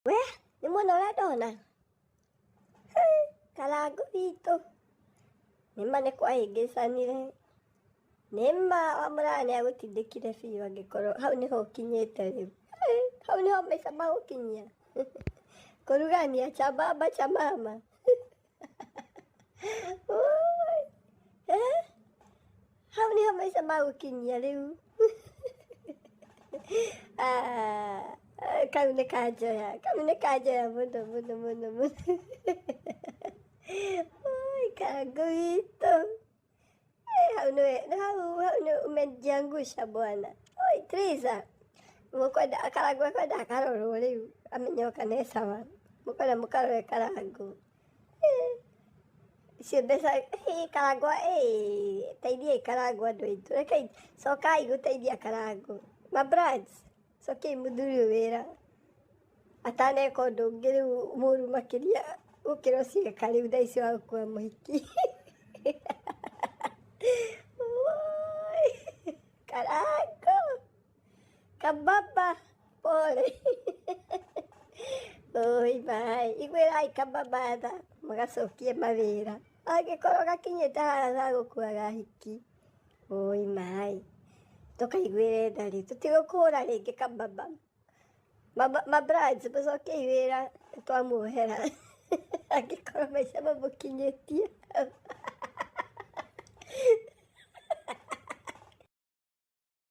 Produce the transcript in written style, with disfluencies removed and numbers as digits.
We nĩ mwona ũrĩa ndona? Karangũ witũ nĩma nĩ kwahĩngĩcanire, nĩma Wamũraya nĩ agũtindĩkire biũ angĩkorwo hau nĩho ũkinyĩte rĩu. Hau nĩho maica magũkinyia? Kũrugania cha baba cha mama. Hau nĩho maica magũkinyia rĩu. Ah, kau nĩ kanjoya, kau nĩ kanjoya mũno mũno mũno mũno. Oi, Karangũ witũ. Hau nĩwe, hau hau nĩ umejiangusha bwana. Oi, Triza. Mũkwenda Karangũ ekwenda akarorwo rĩu amenye kana e sawa. Mũkwenda mũkarore Karangũ. Icio mbeca Karangũ, teithiai Karangũ andũ aitũ. Rekei cokai gũteithia Karangũ. Ma brides, cokiai mũthuri ũyũ wĩra. Ataneka ũndũ ũngĩ rĩu mũru makĩria gũkĩra ũcio eka rĩu thaa ici wa gũkua mũhiki. Woi, Karangũ, kababa, pole. Oi bai, iguĩrai kababa tha, mũgacokie mawĩra. Angĩkorwo gakinyĩte haha ga gũkuaga ahiki. Oi mai, tũkaiguĩre tha rĩ, tũtigũkũhũra rĩngĩ kababa. Ma brides mũcokiei wĩra nĩtwamuohera angĩkorwo maica mamũkinyĩtie hau.